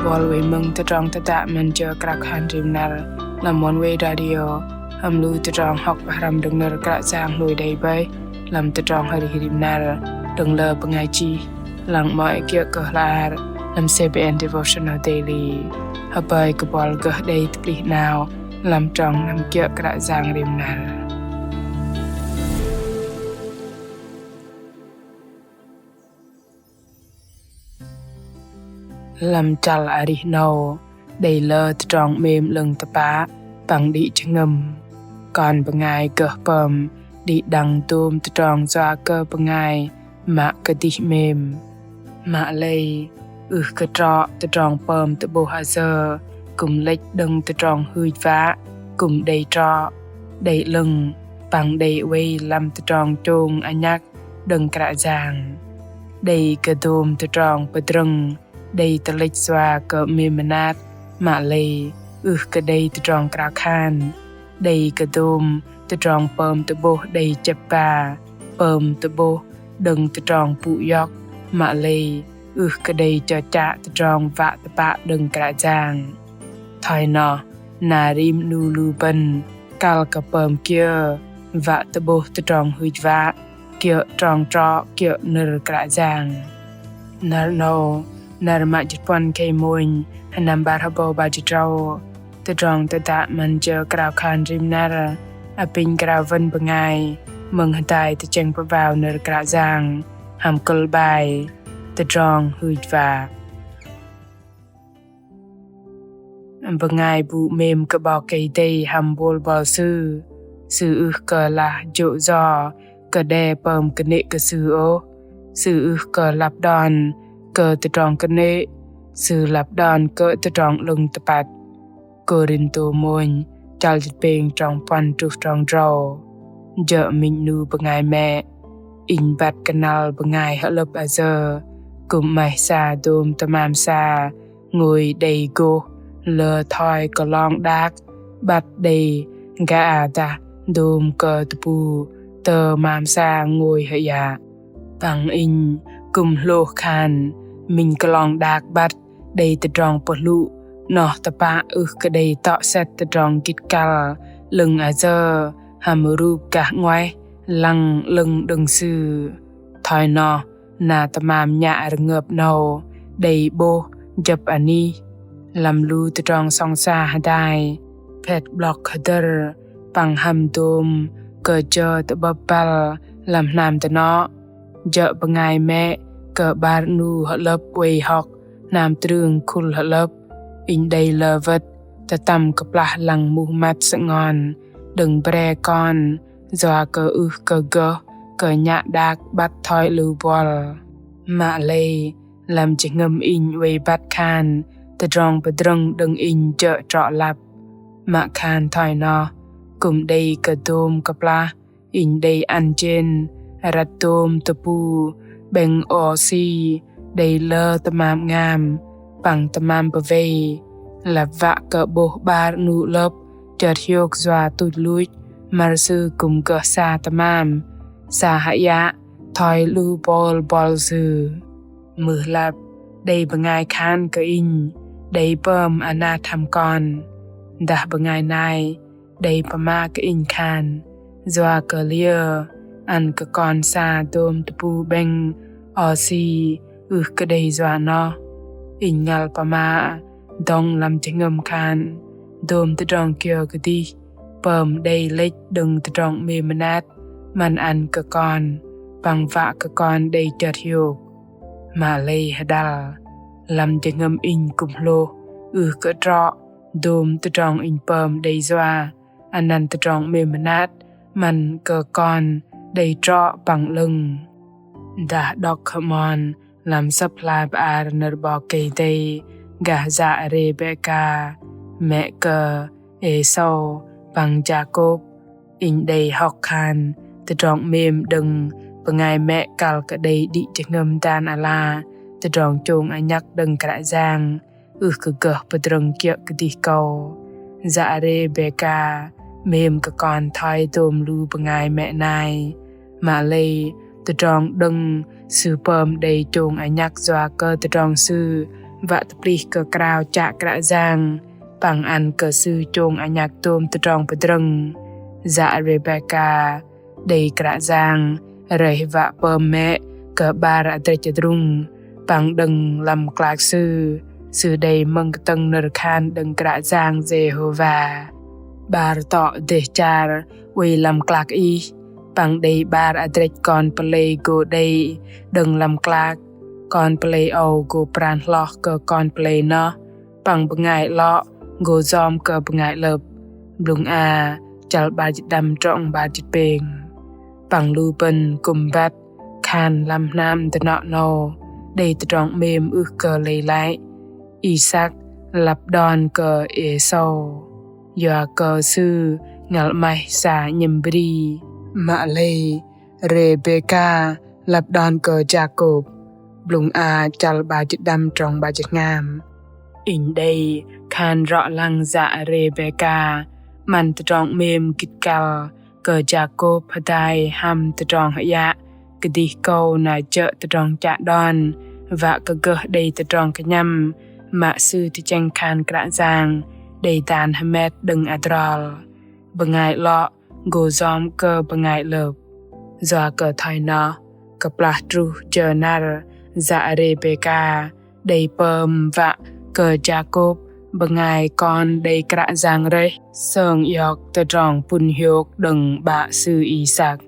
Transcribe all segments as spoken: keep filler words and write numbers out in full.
Bol wei mơ̆ng tơdrong tơdă 'Măn Jơ Krao Khan Rim Năr lăm Oneway Radio, hăm lu tơdrong hŏk pơhrăm đơ̆ng nơ̆r Kră Yang hlôi đei bơih lăm tơdrong arih rim năr đơ̆ng lơ bơngai chih, lăng mơ̆i kiơ̆ kơ hla ar lăm C B N Devotional Daily. Hơpơi kơ bol gơh đei tơplih 'nao lăm trong năm kiơ̆ Kră Yang rim năr. Lăm chăl arih 'nâu, đei lơ tơdrong 'mêm 'lơ̆ng tơpă păng đĭ jơhngơ̆m. Kon bơngai gơh pơm đĭ đăng dôm tơdrong yua kơ bơngai mă kơdih 'mêm. Mă lei, ưh kơ trŏ tơdrong pơm tơ'bôh ayơ kư̆m lĕch đơ̆ng tơdrong hưch wă kư̆m đei trŏ, đei 'lơ̆ng păng đei oei lăm tơdrong chông anhăk đơ̆ng Kră Yang. Đei kơ dôm tơdrong pơdrơ̆ng đei tơlĕch yua kơ 'mêm mơnat, mă lei ưh kơ đei tơdrong krao khan. Đei kơ dôm tơdrong pơm tơ'bôh đei chĕp ba, pơm tơ'bôh đơ̆ng tơdrong pŭ iŏk, mă lei ưh kơ đei chơchă tơdrong wă tơpă đơ̆ng Kră Yang. Thoi noh, na rim 'nu lu bơ̆n kăl kơ pơm kiơ wă tơ'bôh tơdrong hưch wă kiơ̆ trong trŏ kiơ̆ nơ̆r Kră Yang. Năr 'nâu, năr mă jĭt puăn khei mônh, sơnăm 'bar hơbâu 'bar jĭt tơdrâu, tơdrong tơdă 'Măn Jơ Krao Khan Rim Năr apinh krao wơ̆n bơngai mơ̆ng hơdai tơchĕng pơwao nơ̆r Kră Yang hăm kơ̆l 'bai Tơdrong Hưch Wă. Bơngai bu 'mêm kơ 'Bok Kei-Dei hăm bôl bol sư, sư ưh kơ lah jô̆ yo kơ đe pơm kơnê̆ kơ sư ôh. Sư ưh kơ lăp đon kơ tơdrong kơnê̆, sư lăp đon kơ tơdrong 'lơ̆ng tơpăt. Kôrintô mônh, chăl jĭt pêng, trong puăn truh trong tơdrâu. Jơ̆ minh 'nu bơngai mĕ, inh băt kơnăl bơngai hơ'lơ̆p ayơ kư̆m 'maih sa dôm tơmam sa ngôi đei gôh lơ thoi kơlong đak, băt đei gah dah dôm kơ tơpu tơmam sa ngôi hơyă. Păng inh kư̆m hlôh khan minh kơlong đak băt đei tơdrong pơhlŭ 'noh tơpă ưh kơ đei tŏ sĕt tơdrong gĭt kăl 'lơ̆ng ayơ hăm rup gah 'nguaih lăng 'lơ̆ng đơ̆ng sư. Thoi noh, na tơmam nhă rơngơp 'nâu đei 'bôh jơ̆p anih. Lăm lu tơdrong sŏng sa hơdai, phet 'blŏk hơdơ̆r păng hăm dôm kơ jơ tơ'bơ̆p băl lăm hnam dơnŏ. Jơ̆ bơngai mĕ kơ 'bar 'nu hơ'lơ̆p oei hŏk hnam trưng khul hơ'lơ̆p, inh đei lơ wơ̆t tơtăm kơplah lăng muh măt sơngon đơ̆ng bre kon, yua kơ ưh kơ gơh kơ nhă đak băt thoi lu bol. Mă lei, lăm jơhngơ̆m inh oei băt khan tơdrong pơdrơ̆ng đơ̆ng inh jơ̆ trŏ lăp. Mă khan thoi noh, kư̆m đei kơ dôm kơplah inh đei ăn jên răt dôm tơpu 'bĕng ôsi đei lơ tơmam 'ngam păng tơmam pơwei. Lăp wă kơ 'bôh 'bar 'nu 'lơ̆p chơt hiôk yua tuch luch, măr sư kư̆m gơh sa tơmam, sa hơyă thoi lu bôl bol sư. Mưh lăp, đei bơngai khan kơ inh đei pơm anat hăm kon. Dah bơngai nai đei pơma kơ inh khan, yua kơ liơ ăn kơ kon sa dôm tơpu 'bĕng ôsi ưh kơ đei yua noh. Inh ngăl pơma dŏng lăm jơhngơ̆m khan dôm tơdrong kiơ kơdih pơm đei lĕch đơ̆ng tơdrong 'mêm mơnat 'măn ăn kơ kon păng wă kơ kon đei chơt hiôk. Mă lei hơdăl, lăm jơhngơ̆m inh kư̆m hlôh ưh kơ trŏ dôm tơdrong inh pơm đei yua anăn tơdrong 'mêm mơnat 'măn kơ kon đei trŏ păng 'lơ̆ng. Dah đŏk hơmon lăm Sơ̆p hla bơar nơ̆r 'Bok Kei-Dei gah yă Rêbeka, mĕ kơ Êsâu păng Jakôp, inh đei hŏk khan tơdrong 'mêm đơ̆ng bơngai mĕ kăl kơ đei đĭ jơhngơ̆m dan ala tơdrong chông anhăk đơ̆ng Kră Yang ưh kơ gơh pơdrơ̆ng kiơ̆ kơdih kâu. Yă Rêbeka 'mêm kơ kon thoi dôm lu bơngai mĕ nai. Mă lei tơdrong đơ̆ng sư pơm đei chông anhăk yua kơ tơdrong sư wă tơplih kơ krao chă Kră Yang păng ăn kơ sư chông anhăk tôm tơdrong pơdrơ̆ng. Yă Rêbeka đei Kră Yang rơih wă pơm mĕ kơ 'bar adrĕch adrung păng đơ̆ng lăm klak sư, sư đei mơ̆ng kơtơ̆ng nơ̆r khan đơ̆ng Kră Yang Jêhôva. 'Bar tŏ dêh char oei lăm klak ih, păng đei 'bar adrĕch kon pơlei gô đei đơ̆ng lăm klak. Kon pơlei âu gô pran hloh kơ kon pơlei noh, păng bơngai 'lŏ gô yom kơ bơngai 'lơ̆p. Blŭng a, chăl 'bar jĭt đăm trong 'bar jĭt pêng. Păng lu bơ̆n kư̆m băt khan lăm hnam dơnŏ 'nâu đei tơdrong 'mêm ưh kơ lei lăi. Isăk lăp đon kơ Êsâu yua kơ sư ngăl 'maih sa 'nhĕm bri. Mă lei Rêbeka lăp đon kơ Jakôp. Blŭng a, chăl 'bar jĭt đăm trong 'bar jĭt hngam. Inh đei khan rŏ lăng yă Rêbeka 'măn tơdrong 'mêm gĭt kăl kơ Jakôp hơdai hăm tơdrong hơyă kơdih kâu na jơ̆ tơdrong chă đon wă kơ gơh đei tơdrong kơnhăm mă sư tơchĕng khan Kră Yang đei dan hơmet đơ̆ng adrol. Bơngai 'lŏ gô yom kơ bơngai 'lơ̆p. Yua kơ thoi noh, kơplah truh jơ năr, yă Rêbeka đei pơm wă kơ Jakôp bơngai kon đei Kră Yang rơih sơng iŏk tơdrong pŭn hiôk đơ̆ng 'bă sư Isăk.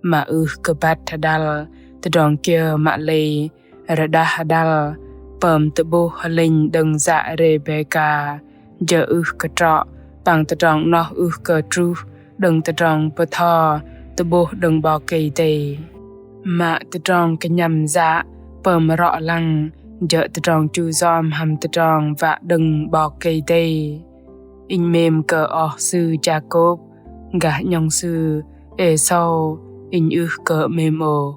Mă ưh kơ băt hơdăl tơdrong kiơ mă lei rơđah hơdăl pơm tơ'bôh hơlĕnh đơ̆ng yă Rêbeka jơ̆ ưh kơ trŏ păng tơdrong 'noh ưh kơ truh đơ̆ng tơdrong bơtho tơ'bôh đơ̆ng 'Bok Kei-Dei. Mă tơdrong kơnhăm yă pơm rŏ lăng jơ̆ tơdrong chu yom hăm tơdrong wă đơ̆ng 'Bok Kei-Dei. Inh 'mêm kơ oh sư Jakôp, gah 'nhŏng sư Êsâu inh ưh kơ 'mêm ôh.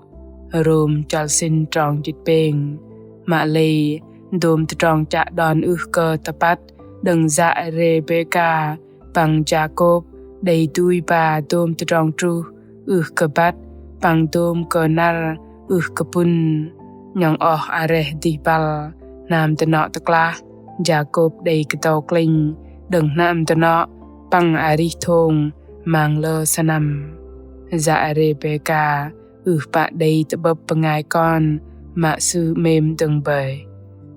Rôm chăl sĭn trong jĭt pêng. Mă lei dôm tơdrong chă đon ưh kơ tơpăt đơ̆ng yă Rêbeka păng Jakôp đei dui ba dôm tơdrong truh ưh kơ băt păng dôm kơ năr ưh kơ pŭn. 'Nhŏng oh areh dih băl hnam dơnŏ tơklah Jakôp đei kơdâu klĕnh đơ̆ng hnam dơnŏ păng arih thong mang lơ sơnăm. Yă Rêbeka ưh pă đei tơ'bơ̆p bơngai kon mă sư 'mêm dơ̆ng bơih.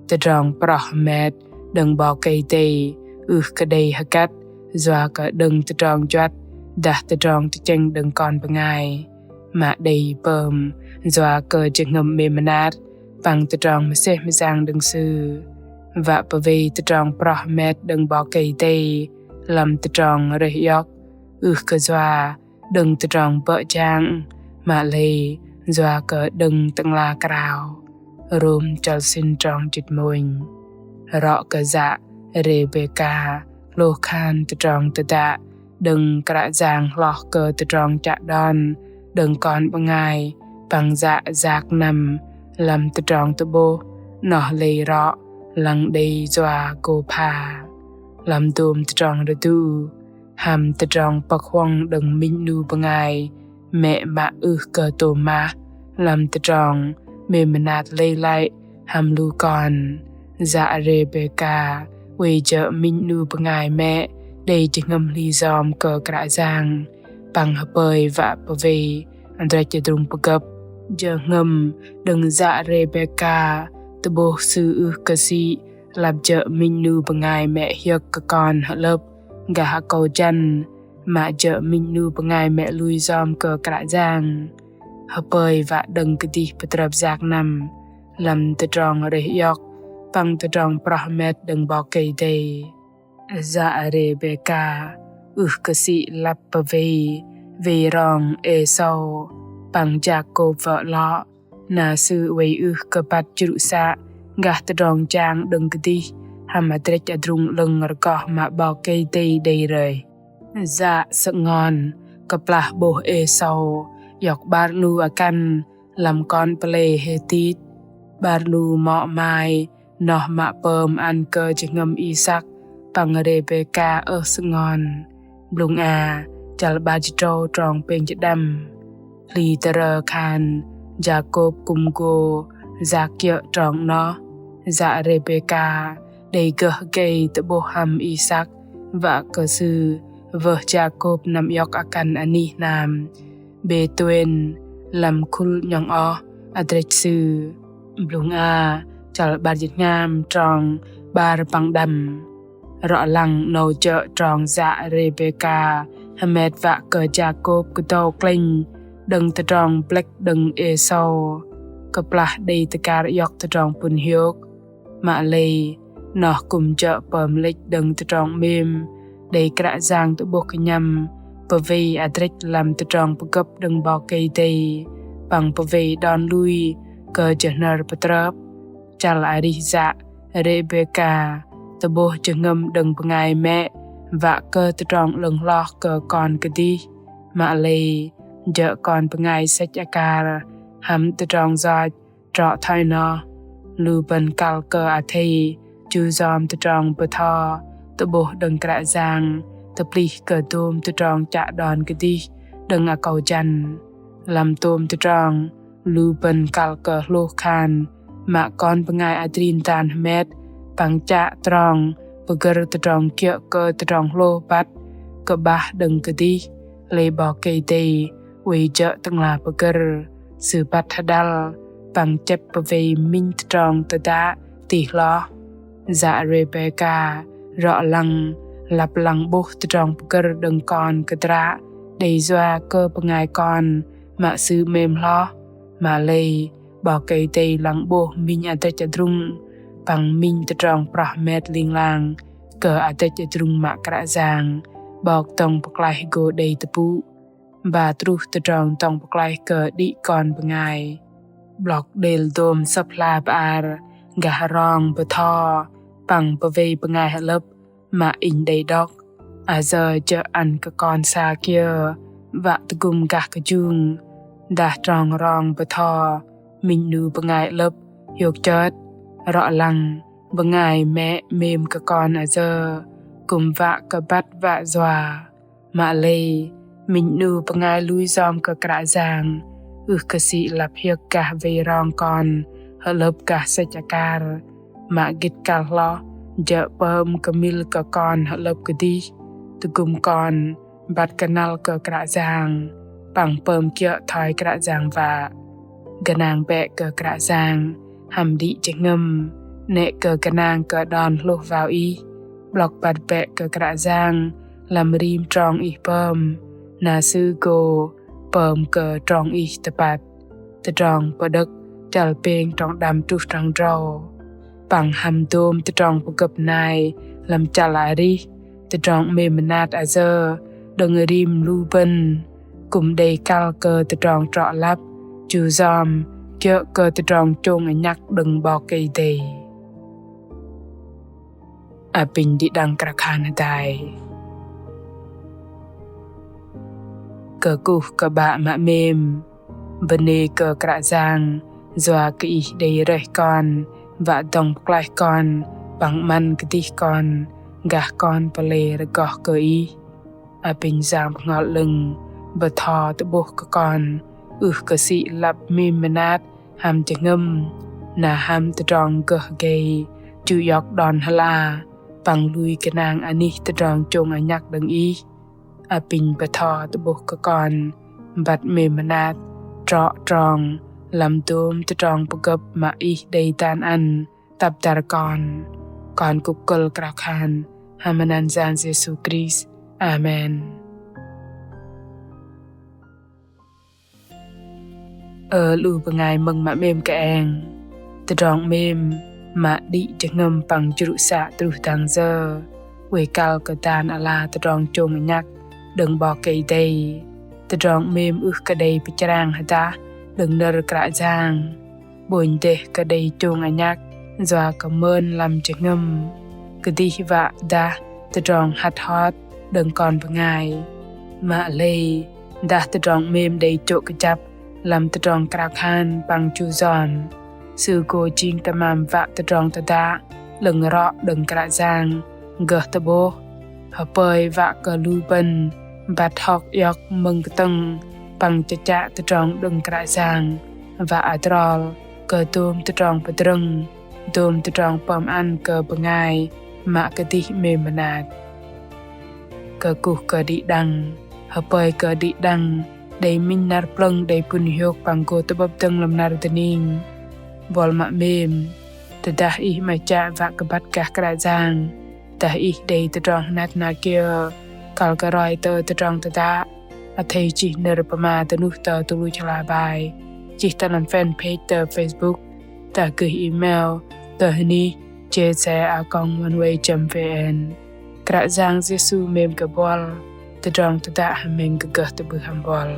Tơdrong proh hơmet đơ̆ng 'Bok Kei-Dei ưh kơ đei hơgăt yua kơ đơ̆ng tơdrong juăt dah tơdrong tơchĕng đơ̆ng kon bơngai, mă đei pơm yua kơ jơhngơ̆m 'mêm mơnat păng tơdrong mơsêh mơyang đơ̆ng sư. Wă pơwei tơdrong proh hơmet đơ̆ng 'Bok Kei-Dei lăm tơdrong rơih iŏk ưh kơ yua đơ̆ng tơdrong bơ̆ jang, mă lei yua kơ đơ̆ng Tơ'ngla krao. Rôm chăl sĭn trong jĭt mônh. Rŏ kơ yă Rêbeka hlôh khan tơdrong tơdă đơ̆ng Kră Yang hloh kơ tơdrong chă đon đơ̆ng kon bơngai păng yă yak năm lăm tơdrong tơ'bôh 'noh lei rŏ lăng đei yua gô pha. Lăm dôm tơdrong rơdu hăm tơdrong pơ̆k huŏng đơ̆ng minh 'nu bơngai mĕ mă ưh kơ tôm mah lăm tơdrong 'mêm mơnat lei lăi hăm lu kon. Yă Rêbeka oei jơ̆ minh 'nu bơngai mĕ đei jơhngơ̆m hli yom kơ Kră Yang păng hơpơi wă pơwei adrĕch adrung pơgơ̆p. Jơhngơ̆m đơ̆ng yă Rêbeka tơ'bôh sư ưh kơ sĭ lăp jơ̆ minh 'nu bơngai mĕ hiơ̆k kơ kon hơ'lơ̆p gah akâu jăn, mă jơ̆ minh 'nu bơngai mĕ lui yom kơ Kră Yang. Hơpơi wă đơ̆ng kơdih pơtrơp yak năm lăm tơdrong rơih iŏk păng tơdrong proh hơmet đơ̆ng 'Bok Kei-Dei. Yă Rêbeka ưh kơ sĭ lăp pơwei wei rong Êsâu păng Jakôp wă 'lŏ, na sư oei ưh kơ băt jrŭ să gah tơdrong jang đơ̆ng kơdih hăm adrĕch adrung 'lơ̆ng rơgoh mă 'Bok Kei-Dei đei rơih. Yă sơngon kơplah 'bôh Êsâu iŏk 'bar 'nu akăn lăm kon pơlei Hêtit, 'bar 'nu mŏ mai noh mă pơm ăn kơ jơhngơ̆m Isăk păng Rêbeka ơh sơngon. Blŭng a, chăl 'bar jĭt tơdrâu trong pêng jĭt đăm. Hli tơrơ khan Jakôp kư̆m gô yak kiơ̆ trong 'noh. Yă Rêbêka đei gơh gei tơ'bôh hăm Isăk wă kơ sư wơh Yakôp năm iŏk akăn anih hnam Bêtuên lăm khul 'nhŏng oh adrĕch sư. Blŭng a, chăl 'bar jĭt tơhngam trong 'bar păng đăm. Rŏ lăng 'nâu jơ̆ trong yă Rêbêka hơmet wă kơ Yakôp kơdâu klĕnh đơ̆ng tơdrong blĕk đơ̆ng Êsâu kơplah đei tơgar iŏk tơdrong pŭn hiôk. Mă lei, noh kư̆m jơ̆ pơm lĕch đơ̆ng tơdrong 'mêm đei Kră Yang tơ'bôh kơnhăm pơwei adrĕch lăm tơdrong pơgơ̆p đơ̆ng 'Bok Kei-Dei păng pơwei đon lui kơ jơhnơr pơtrơp. Chăl arih yă Rêbêka tơ'bôh jơhngơ̆m đơ̆ng bơngai mĕ wă kơ tơdrong 'lơ̆ng hloh kơ kon kơdih. Mă lei, jơ̆ kon bơngai sĕch akar hăm tơdrong yoch trŏ thoi noh. Lu bơ̆n kăl kơ athei chu yom tơdrong bơtho tơ'bôh đơ̆ng Kră Yang tơplih kơ dôm tơdrong chă đon kơdih đơ̆ng akâu jăn. Lăm tôm tơdrong, lu bơ̆n kăl kơ hlôh khan mă kon bơngai adrin dan hơmet păng chă trong pơgơ̆r tơdrong kiơ̆ kơ tơdrong hlôh băt kơ'bah đơ̆ng kơdih. Lei 'Bok Kei-Dei oei jơ̆ Tơ'ngla pơgơ̆r, Sư băt hơdăl păng chĕp pơwei minh tơdrong tơdă tih hloh. Yă Rêbêka rŏ lăng lăp lăng 'bôh tơdrong pơgơ̆r đơ̆ng kon kơdră đei yua kơ bơngai kon mă sư 'mêm hloh. Mă lei, 'Bok Kei-Dei lăng 'bôh minh adrĕch adrung păng minh tơdrong proh hơmet ling lang kơ adrĕch adrung mă Kră Yang 'Bok dŏng pơklaih gô đei tơpŭ. Ba truh tơdrong dŏng pơklaih kơ đĭ kon bơngai. 'Blŏk đêl dôm Sơ̆p hla bơar gah rong bơtho păng pơwei bơngai hơ'lơ̆p mă inh đei đŏk. Ayơ jơ̆ ăn kơ kon sa kiơ wă tơgŭm gah kơjung. Dah trong rong bơtho, minh 'nu bơngai 'lơ̆p hiôk chơt. Rŏ lăng bơngai mĕ 'mêm kơ kon ayơ kư̆m wă kơ băt wă yua. Mă lei, minh 'nu bơngai lui yom kơ Kră Yang ưh kơ sĭ lăp hiơ̆k gah wei rong kon hơ'lơ̆p gah sĕch akar. Mă gĭt kăl hloh jơ̆ pơm kơmil kơ kon hơ'lơ̆p kơdih, tơgŭm kon băt kơnăl kơ Kră Yang păng pơm kiơ̆ thoi Kră Yang wă. Gơnang bĕ kơ Kră Yang hăm đĭ jơhngơ̆m, 'nĕ kơ gơnang kơ đon hlôh wao ih. 'Blŏk băt bĕ kơ Kră Yang lăm rim trong ih pơm, na Sư gô pơm kơ trong ih tơpăt. Tơdrong Pơđơ̆k chăl pêng trong đăm truh trong drâu. Păng hăm dôm tơdrong pơgơ̆p nai lăm chăl arih, tơdrong 'mêm mơnat ayơ đơ̆ng rim lu bơ̆n kư̆m đei kăl kơ tơdrong trŏ lăp chu yom kiơ̆ kơ tơdrong chông anhăk đơ̆ng 'Bok Kei-Dei. Apinh đĭ đăng krao khan hơdai. Kơkuh kơ 'Bă mă 'mêm, bơnê kơ Kră Yang yua kơ Ih đei rơih kon wă dŏng pơklaih kon păng 'măn kơdih kon gah kon pơlei rơgoh kơ Ih. Apinh Yang Bơhngol 'Lơ̆ng bơtho tơ'bôh kơ kon ưh kơ sĭ lăp 'mêm mơnat hăm jơhngơ̆m, na hăm tơdrong gơh gei chu iŏk đon hơla păng lui gơnang anih tơdrong chông anhăk đơ̆ng Ih. Apinh bơtho tơ'bôh kơ kon băt 'mêm mơnat trŏ trong lăm dôm tơdrong pơgơ̆p mă Ih đei dan ăn tăp dăr kon. Kon kŭp kơ̆l krao khan hăm anăn Yang Yêsu Krist. Amen. Ơ lu bơngai mơ̆ng mă 'mêm kơeng, tơdrong 'mêm mă đĭ jơhngơ̆m păng jrŭ să truh dang yơ oei kăl kơ dan ala tơdrong chông anhăk đơ̆ng 'Bok Kei-Dei. Tơdrong 'mêm ưh kơ đei pơchrang hơdah đơ̆ng nơ̆r Kră Yang. 'Bônh dêh kơ đei chông anhăk yua kơ mơn lăm jơhngơ̆m, kơdih wă dah tơdrong hăt hot đơ̆ng kon bơngai. Mă lei, dah tơdrong 'mêm đei chô̆ kơjăp lăm tơdrong krao khan păng chu yom, sư gô jing tơmam wă tơdrong tơdă 'lơ̆ng rŏ đơ̆ng Kră Yang gơh tơ'bôh. Hơpơi wă kơ lu bơ̆n băt hŏk iŏk mơ̆ng kơtơ̆ng păng chă chă tơdrong đơ̆ng Kră Yang wă adrol kơ dôm tơdrong pơdrơ̆ng. dôm tơdrong pơm ăn kơ bơngai mă kơdih 'mêm mơnat. Kơkuh kơ đĭ đăng, hơpơi kơ đĭ đăng đei minh năr plơ̆ng đei pŭn hiôk păng gô tơ'bơ̆p dơ̆ng lăm năr dơning. Buăl mă 'mêm, tơdah ih 'maih chă wă kơ băt gah Kră Yang, dah ih đei tơdrong hnat hnat kiơ, kăl kơ roi tơ tơdrong tơdă, athei chih nơ̆r pơma dơnuh tơ tơluch hla bơar, chih tơ lăm fanpage tơ Facebook, dah gơh email tơ hơnih J C a còng oneway chấm V N. Kră Yang Yêsu 'mêm kơ buăl, tơdrong tơdă hơmĕng gơh tơ'bưh hăm buăl.